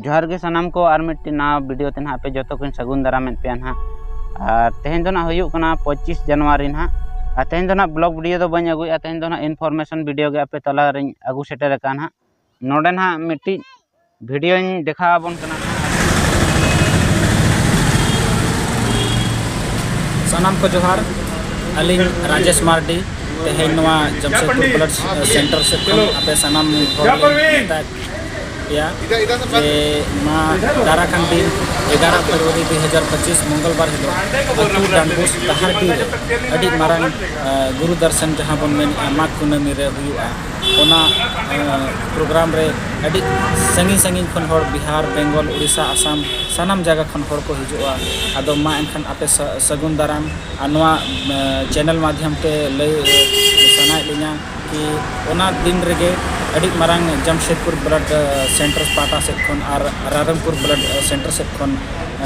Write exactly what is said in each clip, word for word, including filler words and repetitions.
ᱡᱚᱦᱟᱨ ᱜᱮ ᱥᱟᱱᱟᱢ ᱠᱚ, ᱟᱨ ᱢᱤᱫᱴᱤᱡ ᱱᱟᱣᱟ ᱵᱷᱤᱰᱤᱭᱳ ᱛᱮ ᱱᱟᱦᱟᱜ ᱟᱯᱮ ᱡᱚᱛᱚ ᱠᱚᱧ ᱥᱟᱹᱜᱩᱱ ᱫᱟᱨᱟᱢᱮᱫ ᱯᱮᱭᱟ ᱱᱟᱦᱟᱜ᱾ ᱟᱨ ᱛᱮᱦᱮᱧ ᱫᱚ ᱱᱟᱦᱟᱜ ᱦᱩᱭᱩᱜ ᱠᱟᱱᱟ ᱯᱚᱸᱪᱤᱥ ᱡᱟᱱᱩᱣᱟᱨᱤ ᱱᱟᱦᱟᱜ᱾ ᱟᱨ ᱛᱮᱦᱮᱧ ᱫᱚ ᱱᱟᱦᱟᱜ ᱵᱞᱚᱜ ᱵᱷᱤᱰᱤᱭᱳ ᱫᱚ ᱵᱟᱹᱧ ᱟᱹᱜᱩᱭᱮᱫᱼᱟ, ᱛᱮᱦᱮᱧ ᱫᱚ ᱱᱟᱦᱟᱜ ᱤᱱᱯᱷᱚᱨᱢᱮᱥᱚᱱ ᱵᱷᱤᱰᱤᱭᱳ ᱜᱮ ᱟᱯᱮ ᱛᱟᱞᱟ ᱨᱤᱧ ᱟᱹᱜᱩ ᱥᱮᱴᱮᱨ ᱟᱠᱟᱫᱼᱟ ᱱᱟᱦᱟᱜ᱾ ᱱᱚᱰᱮ ᱱᱟᱦᱟᱜ ᱢᱤᱫᱴᱤᱡ ᱵᱷᱤᱰᱤᱭᱳᱧ ᱫᱮᱠᱷᱟᱣ ᱟᱵᱚᱱ ᱠᱟᱱᱟ᱾ ᱥᱟᱱᱟᱢ ᱠᱚ ᱡᱚᱦᱟᱨ, ᱟᱹᱞᱤᱧ ᱨᱟᱡᱮᱥ ᱢᱟᱨᱰᱤ᱾ ᱛᱮᱦᱮᱧ ᱱᱚᱣᱟ ᱡᱟᱢᱥᱮᱫᱽᱯᱩᱨ ᱵᱞᱟᱰ ᱥᱮᱱᱴᱟᱨ ᱥᱮᱫ ᱠᱷᱚᱱ ᱟᱯᱮ ᱥᱟᱱᱟᱢ ᱦᱚᱲ ᱞᱤᱧ ᱢᱮᱛᱟ ᱯᱮᱭᱟ ᱡᱮ ᱱᱚᱣᱟ ᱫᱟᱨᱟ ᱠᱟᱱ ᱫᱤᱱ ᱮᱜᱟᱨᱚ ᱯᱷᱮᱵᱽᱨᱩᱣᱟᱨᱤ ᱫᱩ ᱦᱟᱡᱟᱨ ᱯᱚᱸᱪᱤᱥ ᱢᱚᱝᱜᱚᱞᱵᱟᱨ ᱦᱤᱞᱳᱜ ᱟᱹᱛᱩ ᱰᱟᱱᱰᱵᱳᱥ ᱰᱟᱦᱟᱨᱰᱤ ᱨᱮ ᱟᱹᱰᱤ ᱢᱟᱨᱟᱝ, ᱟ, ᱜᱩᱨᱩ ᱫᱚᱨᱥᱚᱱ ᱡᱟᱦᱟᱸ ᱵᱚᱱ ᱢᱮᱱᱮᱫᱼᱟ ᱢᱟᱜᱽ ᱠᱩᱱᱟᱹᱢᱤ ᱨᱮ ᱦᱩᱭᱩᱜᱼᱟ᱾ ᱚᱱᱟ, ᱟ, ᱯᱨᱳᱜᱨᱟᱢ ᱨᱮ ᱟᱹᱰᱤ ᱥᱟᱺᱜᱤᱧ ᱥᱟᱺᱜᱤᱧ ᱠᱷᱚᱱ ᱦᱚᱲ, ᱵᱤᱦᱟᱨ, ᱵᱮᱝᱜᱚᱞ, ᱩᱲᱤᱥᱥᱟ, ᱟᱥᱟᱢ, ᱥᱟᱱᱟᱢ ᱡᱟᱭᱜᱟ ᱠᱷᱚᱱ ᱦᱚᱲ ᱠᱚ ᱦᱤᱡᱩᱜᱼᱟ᱾ ᱟᱫᱚ ᱢᱟ ᱮᱱᱠᱷᱟᱱ ᱟᱯᱮ ᱥᱟ-, ᱥᱟᱹᱜᱩᱱ ᱫᱟᱨᱟᱢ᱾ ᱟᱨ ᱱᱚᱣᱟ, ᱟ, ᱪᱮᱱᱮᱞ ᱢᱟᱫᱽᱫᱷᱚᱢ ᱛᱮ ᱞᱟᱹᱭ ᱥᱟᱱᱟᱭᱮᱫ ᱞᱤᱧᱟ ᱠᱤ ᱚᱱᱟ ᱫᱤᱱ ᱨᱮᱜᱮ ᱟᱹᱰᱤ ᱢᱟᱨᱟᱝ ᱡᱟᱢᱥᱮᱫᱽᱯᱩᱨ ᱵᱞᱟᱰ, ᱟ, ᱥᱮᱱᱴᱟᱨ ᱯᱟᱦᱴᱟ ᱥᱮᱫ ᱠᱷᱚᱱ ᱟᱨ ᱨᱟᱭᱨᱚᱝᱯᱩᱨ ᱵᱞᱟᱰ, ᱟ, ᱥᱮᱱᱴᱟᱨ ᱥᱮᱫ ᱠᱷᱚᱱ,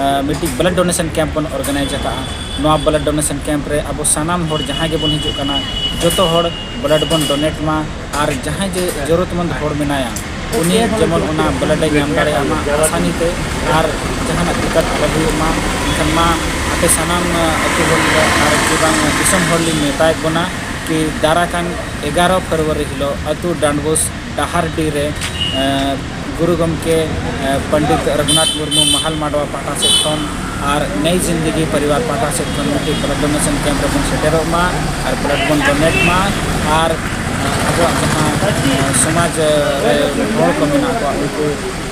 ᱟ, ᱢᱤᱫᱴᱤᱡ ᱵᱞᱟᱰ ᱰᱳᱱᱮᱥᱚᱱ ᱠᱮᱢᱯ ᱵᱚᱱ ᱚᱨᱜᱟᱱᱟᱭᱤᱡᱽ ᱟᱠᱟᱫᱼᱟ᱾ ᱱᱚᱣᱟ ᱵᱞᱟᱰ ᱰᱳᱱᱮᱥᱚᱱ ᱠᱮᱢᱯ ᱨᱮ ᱟᱵᱚ ᱥᱟᱱᱟᱢ ᱦᱚᱲ ᱡᱟᱦᱟᱸᱭ ᱜᱮᱵᱚᱱ ᱦᱤᱡᱩᱜ ᱠᱟᱱᱟ, ᱡᱚᱛᱚ ᱦᱚᱲ ᱵᱞᱟᱰ ᱵᱚᱱ ᱰᱳᱱᱮᱴ ᱢᱟ ᱟᱨ ᱡᱟᱦᱟᱸᱭ ᱡᱮ ᱡᱚᱨᱩᱨᱟᱛᱢᱚᱱᱫ ᱦᱚᱲ ᱢᱮᱱᱟᱭᱟ, ᱩᱱᱤ ᱡᱮᱢᱚᱱ ᱚᱱᱟ ᱵᱞᱟᱰ ᱮ ᱧᱟᱢ ᱫᱟᱲᱮᱭᱟᱜ ᱢᱟ ᱟᱥᱟᱱᱤ ᱛᱮ ᱟᱨ ᱡᱟᱦᱟᱱᱟᱜ ᱫᱤᱠᱠᱟᱛ ᱟᱞᱚ ᱦᱩᱭᱩᱜ ᱢᱟ᱾ ᱮᱱᱠᱷᱟᱱ ᱢᱟ ᱟᱯᱮ ᱥᱟᱱᱟᱢ, ᱟ, ᱟᱹᱛᱩ ᱦᱚᱲ ᱟᱨ ᱪᱮ ᱵᱟᱝ ᱫᱤᱥᱚᱢ ᱦᱚᱲ ᱞᱤᱧ ᱱᱮᱣᱛᱟᱭᱮᱫ ᱵᱚᱱᱟ ᱠᱤ ᱫᱟᱨᱟ ᱠᱟᱱ ᱮᱜᱟᱨᱚ ᱯᱷᱮᱵᱽᱨᱩᱣᱟᱨᱤ ᱦᱤᱞᱳᱜ ᱟᱹᱛᱩ ᱰᱟᱱᱰᱵᱳᱥ ᱰᱟᱦᱟᱨᱰᱤ ᱨᱮ, ᱮ, ᱜᱩᱨᱩ ᱜᱚᱢᱠᱮ, ᱮ, ᱯᱚᱱᱰᱤᱛ ᱨᱚᱜᱷᱩᱱᱟᱛᱷ ᱢᱩᱨᱢᱩ ᱢᱟᱦᱟᱞ ᱢᱟᱰᱣᱟ ᱯᱟᱦᱴᱟ ᱥᱮᱫ ᱠᱷᱚᱱ ᱟᱨ ᱱᱟᱭ ᱡᱤᱱᱫᱮᱜᱤ ᱯᱚᱨᱤᱵᱟᱨ ᱯᱟᱦᱴᱟ ᱥᱮᱫ ᱠᱷᱚᱱ ᱢᱤᱫᱴᱤᱡ ᱵᱞᱟᱰ ᱰᱳᱱᱮᱥᱚᱱ ᱠᱮᱢᱯ ᱨᱮᱵᱚᱱ ᱥᱮᱴᱮᱨᱚᱜ ᱢᱟ ᱟᱨ ᱵᱞᱟᱰ ᱵᱚᱱ ᱰᱳᱱᱮᱴ ᱢᱟ᱾ ᱟᱨ ᱟᱵᱚᱣᱟᱜ ᱡᱟᱦᱟᱸ, ᱮ, ᱥᱚᱢᱟᱡᱽ ᱨᱮ ᱦᱚᱲ ᱠᱚ ᱢᱮᱱᱟᱜ ᱠᱚᱣᱟ, ᱩᱱᱠᱩ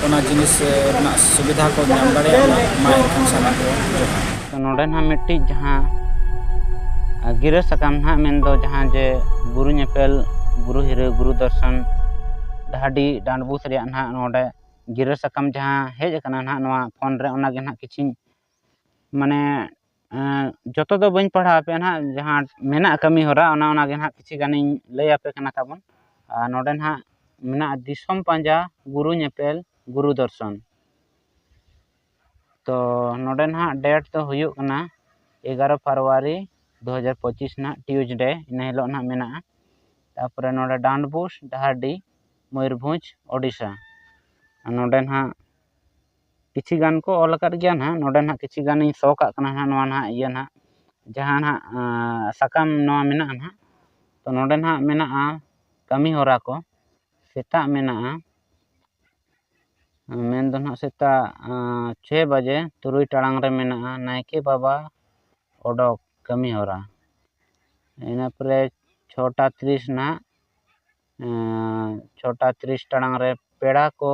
ᱚᱱᱟ ᱡᱤᱱᱤᱥ ᱨᱮᱱᱟᱜ ᱥᱩᱵᱤᱫᱷᱟ ᱠᱚ ᱧᱟᱢ ᱫᱟᱲᱮᱭᱟᱜ ᱢᱟ᱾ ᱢᱟ ᱮᱱᱠᱷᱟᱱ ᱥᱟᱱᱟᱢ ᱠᱚ ᱡᱚᱦᱟᱨ᱾ ᱛᱚ ᱱᱚᱰᱮ ᱱᱟᱦᱟᱜ ᱢᱤᱫᱴᱤᱡ ᱡᱟᱦᱟᱸ, ᱟ, ᱜᱤᱨᱟᱹ ᱥᱟᱠᱟᱢ ᱱᱟᱦᱟᱜ ᱢᱮᱱᱫᱚ ᱡᱟᱦᱟᱸ ᱡᱮ ᱜᱩᱨᱩ ᱧᱮᱯᱮᱞ, ᱜᱩᱨᱩ ᱦᱤᱨᱟᱹ, ᱜᱩᱨᱩ ᱫᱚᱨᱥᱚᱱ, ᱰᱟᱦᱟᱨᱰᱤ ᱰᱟᱸᱰᱵᱳᱥ ᱨᱮᱭᱟᱜ ᱱᱟᱦᱟᱜ ᱱᱚᱰᱮ ᱜᱤᱨᱟᱹ ᱥᱟᱠᱟᱢ ᱡᱟᱦᱟᱸ ᱦᱮᱡ ᱟᱠᱟᱱᱟ ᱱᱟᱦᱟᱜ ᱱᱚᱣᱟ ᱯᱷᱳᱱ ᱨᱮ, ᱚᱱᱟᱜᱮ ᱱᱟᱦᱟᱜ ᱠᱤᱪᱷᱤᱧ, ᱢᱟᱱᱮ, ᱮᱸ, ᱡᱚᱛᱚ ᱫᱚ ᱵᱟᱹᱧ ᱯᱟᱲᱦᱟᱣ ᱟᱯᱮᱭᱟ ᱱᱟᱦᱟᱜ, ᱡᱟᱦᱟᱸ ᱢᱮᱱᱟᱜ ᱠᱟᱹᱢᱤ ᱦᱚᱨᱟ ᱚᱱᱟ, ᱚᱱᱟᱜᱮ ᱱᱟᱦᱟᱜ ᱠᱤᱪᱷᱤ ᱜᱟᱱᱤᱧ ᱞᱟᱹᱭ ᱟᱯᱮ ᱠᱟᱱᱟ ᱛᱟᱵᱚᱱ᱾ ᱟᱨ ᱱᱚᱰᱮ ᱱᱟᱦᱟᱜ ᱢᱮᱱᱟᱜᱼᱟ ᱫᱤᱥᱚᱢ ᱯᱟᱸᱡᱟ, ᱜᱩᱨᱩ ᱧᱮᱯᱮᱞ, ᱜᱩᱨᱩ ᱫᱚᱨᱥᱚᱱ᱾ ᱛᱚ ᱱᱚᱰᱮ ᱱᱟᱦᱟᱜ ᱰᱮᱴ ᱫᱚ ᱦᱩᱭᱩᱜ ᱠᱟᱱᱟ ᱮᱜᱟᱨᱚ ᱯᱷᱮᱵᱽᱨᱩᱣᱟᱨᱤ ᱫᱩ ᱦᱟᱡᱟᱨ ᱯᱚᱸᱪᱤᱥ ᱱᱟᱦᱟᱜ ᱴᱤᱭᱩᱥᱰᱮ, ᱤᱱᱟᱹ ᱦᱤᱞᱳᱜ ᱱᱟᱦᱟᱜ ᱢᱮᱱᱟᱜᱼᱟ᱾ ᱛᱟᱨᱯᱚᱨᱮ ᱱᱚᱰᱮ ᱰᱟᱸᱰᱵᱳᱥ, ᱰᱟᱦᱟᱨᱰᱤ, ᱢᱚᱭᱩᱨᱵᱷᱚᱸᱡᱽ, ᱳᱰᱤᱥᱟ᱾ ᱟᱨ ᱱᱚᱰᱮ ᱱᱟᱦᱟᱜ ᱠᱤᱪᱷᱤ ᱜᱟᱱ ᱠᱚ ᱚᱞ ᱟᱠᱟᱫ ᱜᱮᱭᱟ ᱱᱟᱦᱟᱜ᱾ ᱱᱚᱰᱮ ᱱᱟᱦᱟᱜ ᱠᱤᱪᱷᱤ ᱜᱟᱱᱤᱧ ᱥᱚ ᱠᱟᱜ ᱠᱟᱱᱟ ᱱᱟᱦᱟᱜ, ᱱᱚᱣᱟ ᱱᱟᱦᱟᱜ ᱤᱭᱟᱹ ᱱᱟᱦᱟᱜ, ᱡᱟᱦᱟᱸ ᱱᱟᱦᱟᱜ ᱟᱸ, ᱥᱟᱠᱟᱢ ᱱᱚᱣᱟ ᱢᱮᱱᱟᱜᱼᱟ ᱱᱟᱦᱟᱜ᱾ ᱛᱚ ᱱᱚᱰᱮ ᱱᱟᱦᱟᱜ ᱢᱮᱱᱟᱜᱼᱟ ᱠᱟᱹᱢᱤ ᱦᱚᱨᱟ ᱠᱚ᱾ ᱥᱮᱛᱟᱜ ᱢᱮᱱᱟᱜᱼᱟ, ᱢᱮᱱ ᱫᱚ ᱱᱟᱦᱟᱜ ᱥᱮᱛᱟᱜ ᱟᱸ, ᱪᱷᱚᱭ ᱵᱟᱡᱮ ᱛᱩᱨᱩᱭ ᱴᱟᱲᱟᱝ ᱨᱮ ᱢᱮᱱᱟᱜᱼᱟ ᱱᱟᱭᱠᱮ ᱵᱟᱵᱟ ᱚᱰᱚᱠ ᱠᱟᱹᱢᱤ ᱦᱚᱨᱟ᱾ ᱤᱱᱟᱹ ᱯᱚᱨᱮ ᱪᱷᱚᱴᱟ ᱛᱤᱨᱤᱥ ᱱᱟᱦᱟᱜ ᱮᱸ, ᱪᱷᱚᱴᱟ ᱛᱤᱨᱤᱥ ᱴᱟᱲᱟᱝ ᱨᱮ ᱯᱮᱲᱟ ᱠᱚ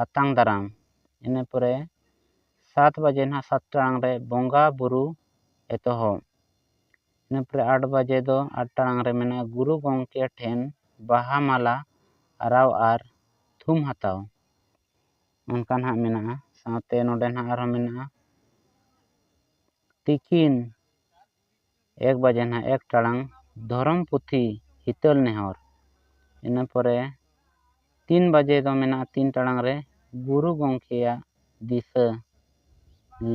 ᱟᱛᱟᱝ ᱫᱟᱨᱟᱢ᱾ ᱤᱱᱟᱹ ᱯᱚᱨᱮ ᱥᱟᱛ ᱵᱟᱡᱮ ᱱᱟᱦᱟᱜ ᱥᱟᱛ ᱴᱟᱲᱟᱝ ᱨᱮ ᱵᱚᱸᱜᱟ ᱵᱩᱨᱩ ᱮᱛᱚᱦᱚᱵ᱾ ᱤᱱᱟᱹ ᱯᱚᱨᱮ ᱟᱴ ᱵᱟᱡᱮ ᱫᱚ ᱟᱴ ᱴᱟᱲᱟᱝ ᱨᱮ ᱢᱮᱱᱟᱜᱼᱟ ᱜᱩᱨᱩ ᱜᱚᱢᱠᱮ ᱴᱷᱮᱱ ᱵᱟᱦᱟ ᱢᱟᱞᱟ ᱟᱨᱟᱣ ᱟᱨ ᱛᱷᱩᱢ ᱦᱟᱛᱟᱣ᱾ ᱚᱱᱠᱟ ᱱᱟᱦᱟᱜ ᱢᱮᱱᱟᱜᱼᱟ᱾ ᱥᱟᱶᱛᱮ ᱱᱚᱰᱮ ᱱᱟᱦᱟᱜ ᱟᱨᱦᱚᱸ ᱢᱮᱱᱟᱜᱼᱟ ᱛᱤᱠᱤᱱ ᱮᱠ ᱵᱟᱡᱮ ᱱᱟᱦᱟᱜ ᱮᱠ ᱴᱟᱲᱟᱝ ᱫᱷᱚᱨᱚᱢ ᱯᱩᱛᱷᱤ ᱦᱤᱛᱟᱹᱞ ᱱᱮᱦᱚᱨ᱾ ᱤᱱᱟᱹ ᱯᱚᱨᱮ ᱛᱤᱱ ᱵᱟᱡᱮ ᱫᱚ ᱢᱮᱱᱟᱜᱼᱟ ᱛᱤᱱ ᱴᱟᱲᱟᱝ ᱨᱮ ᱜᱩᱨᱩ ᱜᱚᱢᱠᱮᱭᱟᱜ ᱫᱤᱥᱟᱹ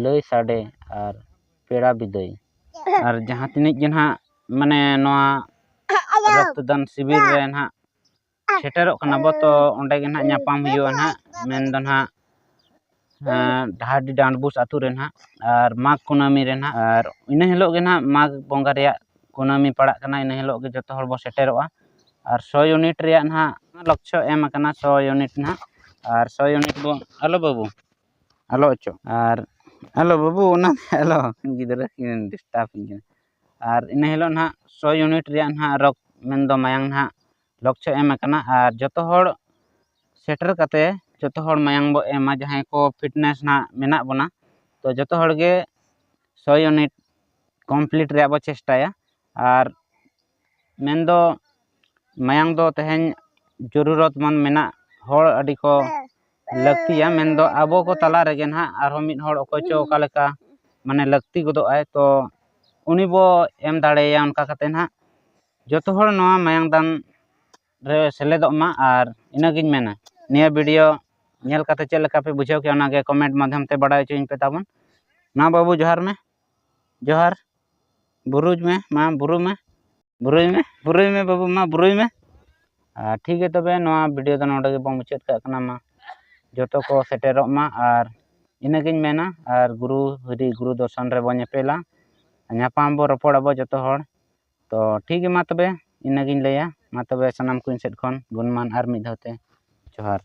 ᱞᱟᱹᱭ ᱥᱟᱰᱮ ᱟᱨ ᱯᱮᱲᱟ ᱵᱤᱫᱟᱹᱭ᱾ ᱟᱨ ᱡᱟᱦᱟᱸ ᱛᱤᱱᱟᱹᱜ ᱜᱮ ᱱᱟᱦᱟᱜ ᱢᱟᱱᱮ ᱱᱚᱣᱟ ᱨᱚᱠᱛᱚᱫᱟᱱ ᱥᱤᱵᱤᱨ ᱨᱮ ᱱᱟᱦᱟᱜ ᱥᱮᱴᱮᱨᱚᱜ ᱠᱟᱱᱟ ᱵᱚ, ᱛᱚ ᱚᱸᱰᱮ ᱜᱮ ᱱᱟᱦᱟᱜ ᱧᱟᱯᱟᱢ ᱦᱩᱭᱩᱜᱼᱟ ᱱᱟᱦᱟᱜ, ᱢᱮᱱ ᱫᱚ ᱱᱟᱦᱟᱜ ᱮᱸ, ᱰᱟᱦᱟᱨᱰᱤ ᱰᱟᱸᱰᱵᱩᱥ ᱟᱹᱛᱩ ᱨᱮ ᱱᱟᱦᱟᱜ, ᱟᱨ ᱢᱟᱜᱽ ᱠᱩᱱᱟᱹᱢᱤ ᱨᱮ ᱱᱟᱦᱟᱜ, ᱟᱨ ᱤᱱᱟᱹ ᱦᱤᱞᱳᱜ ᱜᱮ ᱱᱟᱦᱟᱜ ᱢᱟᱜᱽ ᱵᱚᱸᱜᱟ ᱨᱮᱭᱟᱜ ᱠᱩᱱᱟᱹᱢᱤ ᱯᱟᱲᱟᱜ ᱠᱟᱱᱟ, ᱤᱱᱟᱹ ᱦᱤᱞᱳᱜ ᱜᱮ ᱡᱚᱛᱚ ᱦᱚᱲ ᱵᱚ ᱥᱮᱴᱮᱨᱚᱜᱼᱟ᱾ ᱟᱨ ᱥᱚ ᱭᱩᱱᱤᱴ ᱨᱮᱭᱟᱜ ᱱᱟᱦᱟᱜ ᱞᱚᱠᱪᱷᱚ ᱮᱢ ᱟᱠᱟᱱᱟ, ᱥᱚ ᱭᱩᱱᱤᱴ ᱱᱟᱦᱟᱜ, ᱟᱨ ᱥᱚ ᱭᱩᱱᱤᱴ ᱵᱚ, ᱟᱞᱚ ᱵᱟᱹᱵᱩ, ᱟᱞᱚ ᱚᱪᱚᱜ, ᱟᱨ ᱟᱞᱚ ᱵᱟᱹᱵᱩ, ᱚᱱᱟ ᱟᱞᱚ, ᱜᱤᱫᱽᱨᱟᱹ ᱠᱤᱱ ᱰᱤᱥᱴᱟᱵᱽ ᱤᱧ ᱠᱟᱱᱟ᱾ ᱟᱨ ᱤᱱᱟᱹ ᱦᱤᱞᱳᱜ ᱱᱟᱦᱟᱜ ᱥᱚ ᱭᱩᱱᱤᱴ ᱨᱮᱭᱟᱜ ᱱᱟᱦᱟᱜ ᱨᱚᱠ-, ᱢᱮᱱᱫᱚ ᱢᱟᱭᱟᱝ ᱱᱟᱦᱟᱜ ᱞᱚᱠᱪᱷᱚ ᱮᱢ ᱟᱠᱟᱱᱟ, ᱟᱨ ᱡᱚᱛᱚ ᱦᱚᱲ ᱥᱮᱴᱮᱨ ᱠᱟᱛᱮ ᱡᱚᱛᱚ ᱦᱚᱲ ᱢᱟᱭᱟᱝ ᱵᱚ ᱮᱢᱟ, ᱡᱟᱦᱟᱸᱭ ᱠᱚ ᱯᱷᱤᱴᱱᱮᱥ ᱱᱟᱦᱟᱜ ᱢᱮᱱᱟᱜ ᱵᱚᱱᱟ᱾ ᱛᱚ ᱡᱚᱛᱚ ᱦᱚᱲ ᱜᱮ ᱥᱚ ᱭᱩᱱᱤᱴ ᱠᱚᱢᱯᱞᱤᱴ ᱨᱮᱭᱟᱜ ᱵᱚ ᱪᱮᱥᱴᱟᱭᱟ᱾ ᱟᱨ ᱢᱮᱱᱫᱚ ᱢᱟᱭᱟᱝ ᱫᱚ ᱛᱮᱦᱮᱧ ᱡᱚᱨᱩᱨᱚᱛ ᱢᱟᱱ ᱢᱮᱱᱟᱜ ᱦᱚᱲ ᱟᱹᱰᱤ ᱠᱚ ᱞᱟᱹᱠᱛᱤᱭᱟ, ᱢᱮᱱᱫᱚ ᱟᱵᱚ ᱠᱚ ᱛᱟᱞᱟ ᱨᱮᱜᱮ ᱱᱟᱦᱟᱜ ᱟᱨᱦᱚᱸ ᱢᱤᱫ ᱦᱚᱲ ᱚᱠᱚᱭ ᱪᱚ ᱚᱠᱟ ᱞᱮᱠᱟ ᱢᱟᱱᱮ ᱞᱟᱹᱠᱛᱤ ᱜᱚᱫᱚᱜ ᱟᱭ, ᱛᱚ ᱩᱱᱤ ᱵᱚ ᱮᱢ ᱫᱟᱲᱮᱭᱟᱭᱟ᱾ ᱚᱱᱠᱟ ᱠᱟᱛᱮ ᱱᱟᱦᱟᱜ ᱡᱚᱛᱚ ᱦᱚᱲ ᱱᱚᱣᱟ ᱢᱟᱭᱟᱝ ᱫᱟᱱ ᱨᱮ ᱥᱮᱞᱮᱫᱚᱜ ᱢᱟ᱾ ᱟᱨ ᱤᱱᱟᱹᱜᱤᱧ ᱢᱮᱱᱟ, ᱱᱤᱭᱟᱹ ᱵᱷᱤᱰᱤᱭᱳ ᱧᱮᱞ ᱠᱟᱛᱮ ᱪᱮᱫ ᱞᱮᱠᱟ ᱯᱮ ᱵᱩᱡᱷᱟᱹᱣ ᱠᱮᱜᱼᱟ, ᱚᱱᱟᱜᱮ ᱠᱚᱢᱮᱱᱴ ᱢᱟᱫᱽᱫᱷᱚᱢ ᱛᱮ ᱵᱟᱰᱟᱭ ᱦᱚᱪᱚᱧ ᱯᱮ ᱛᱟᱵᱚᱱ᱾ ᱢᱟ ᱵᱟᱹᱵᱩ, ᱡᱚᱦᱟᱨ ᱢᱮ, ᱡᱚᱦᱟᱨ, ᱵᱩᱨᱩᱡ ᱢᱮ, ᱢᱟ ᱵᱩᱨᱩ ᱢᱮ, ᱵᱩᱨᱩᱭ ᱢᱮ, ᱵᱩᱨᱩᱭ ᱢᱮ ᱵᱟᱹᱵᱩ, ᱢᱟ ᱵᱩᱨᱩᱭ ᱢᱮ᱾ ᱟᱨ ᱴᱷᱤᱠ ᱜᱮᱭᱟ, ᱛᱚᱵᱮ ᱱᱚᱣᱟ ᱵᱷᱤᱰᱤᱭᱳ ᱫᱚ ᱱᱚᱰᱮ ᱜᱮᱵᱚᱱ ᱢᱩᱪᱟᱹᱫ ᱠᱟᱜ ᱠᱟᱱᱟ᱾ ᱢᱟ ᱡᱚᱛᱚ ᱠᱚ ᱥᱮᱴᱮᱨᱚᱜ ᱢᱟ, ᱟᱨ ᱤᱱᱟᱹᱜᱤᱧ ᱢᱮᱱᱟ᱾ ᱟᱨ ᱜᱩᱨᱩ ᱦᱤᱨᱤ ᱜᱩᱨᱩ ᱫᱚᱨᱥᱚᱱ ᱨᱮᱵᱚ ᱧᱮᱯᱮᱞᱟ, ᱧᱟᱯᱟᱢ ᱟᱵᱚ, ᱨᱚᱯᱚᱲ ᱟᱵᱚ ᱡᱚᱛᱚ ᱦᱚᱲ᱾ ᱛᱚ ᱴᱷᱤᱠ ᱜᱮ, ᱢᱟ ᱛᱚᱵᱮ ᱤᱱᱟᱹᱜᱤᱧ ᱞᱟᱹᱭᱟ᱾ ᱢᱟ ᱛᱚᱵᱮ ᱥᱟᱱᱟᱢ ᱠᱚ ᱤᱧ ᱥᱮᱫ ᱠᱷᱚᱱ ᱜᱩᱱᱢᱟᱱ ᱟᱨ ᱢᱤᱫ ᱫᱷᱟᱣ ᱛᱮ ᱡᱚᱦᱟᱨ᱾